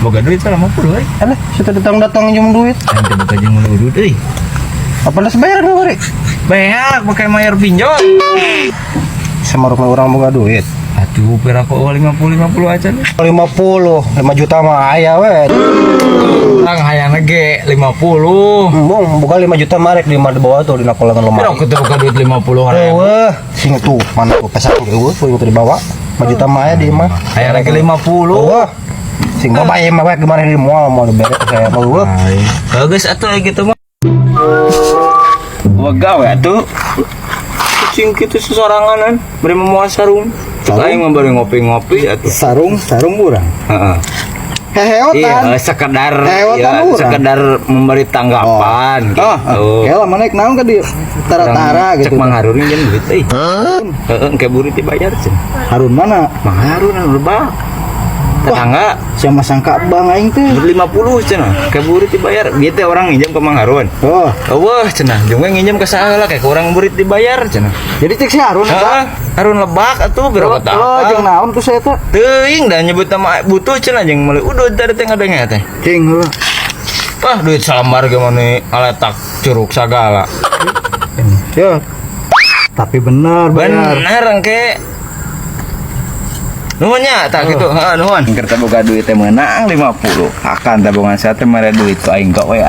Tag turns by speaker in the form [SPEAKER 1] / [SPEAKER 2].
[SPEAKER 1] Boga duit 50 euy.
[SPEAKER 2] Alah, sudah datang-datang minjem duit.
[SPEAKER 1] Aing teh boga jeung duit euy.
[SPEAKER 2] Apa las bayar nu bari?
[SPEAKER 1] Beak pakai mayar pinjol.
[SPEAKER 2] Sama rumah orang boga duit.
[SPEAKER 1] Atuh pira kok 50 50 aja nih.
[SPEAKER 2] 50, 5 juta mah aya we.
[SPEAKER 1] Urang hayang ge 50.
[SPEAKER 2] Embung, buka 5 juta marek di mana bawah tuh di nakolangan
[SPEAKER 1] Pira
[SPEAKER 2] lemari.
[SPEAKER 1] aku teh boga duit 50 ribu.
[SPEAKER 2] Eueuh, sing tuh mana tuh pesak eueuh tuh yang dibawa. 5 juta mah aya di mah.
[SPEAKER 1] Hayang ge 50.
[SPEAKER 2] Eueuh. Sing mah bae mah bae kemarin di mall mau dibere saya mah eueuh.
[SPEAKER 1] Bagus atuh aya gitu mah. Wah gawe atuh. Kucing kitu sesoranganan bari mawa sarung. Cek aing mah bari ngopi-ngopi atuh.
[SPEAKER 3] Sarung, sarung urang.
[SPEAKER 1] Heeh.
[SPEAKER 3] Heheotan.
[SPEAKER 1] Iya, sekedar
[SPEAKER 3] Heheotan
[SPEAKER 1] ya,
[SPEAKER 3] urang.
[SPEAKER 1] Sekedar memberi tanggapan
[SPEAKER 3] Oh,
[SPEAKER 1] gitu.
[SPEAKER 3] oh. Lah mana naon ka di tara-tara
[SPEAKER 1] Cek
[SPEAKER 3] gitu.
[SPEAKER 1] Mang Harun nginjem duit euy. Heeh, engke buri dibayar cenah.
[SPEAKER 3] Harun mana?
[SPEAKER 1] Mang Harun anu lebak. Tetangga.
[SPEAKER 3] Siapa sangka bang aing teh.
[SPEAKER 1] 50 cenah. Ke burit dibayar. Bieu teh orang nginjem ke Mang Harun.
[SPEAKER 3] Oh,
[SPEAKER 1] Eueuh cenah, jeung we nginjem ke saha lah kayak urang burit dibayar cenah.
[SPEAKER 3] Jadi cek si Harun eta.
[SPEAKER 1] Heeh, Harun lebak atuh berapa
[SPEAKER 3] Oh, jeung naon tuh saya teh?
[SPEAKER 1] Teuing da nyebut nama butuh cenah jeung meuli udud tadi teh ngadenge teh.
[SPEAKER 3] Cing heuh.
[SPEAKER 1] Wah, duit salambar gimana ngaletak curug sagala.
[SPEAKER 3] Ya. Tapi bener, bener.
[SPEAKER 1] Bener engke. Nuhun nya tah gitu, heeh, nuhun. Keur teh boga duit teh meunang 50. Akan tabungan saya teh mere duit ku aing gawean.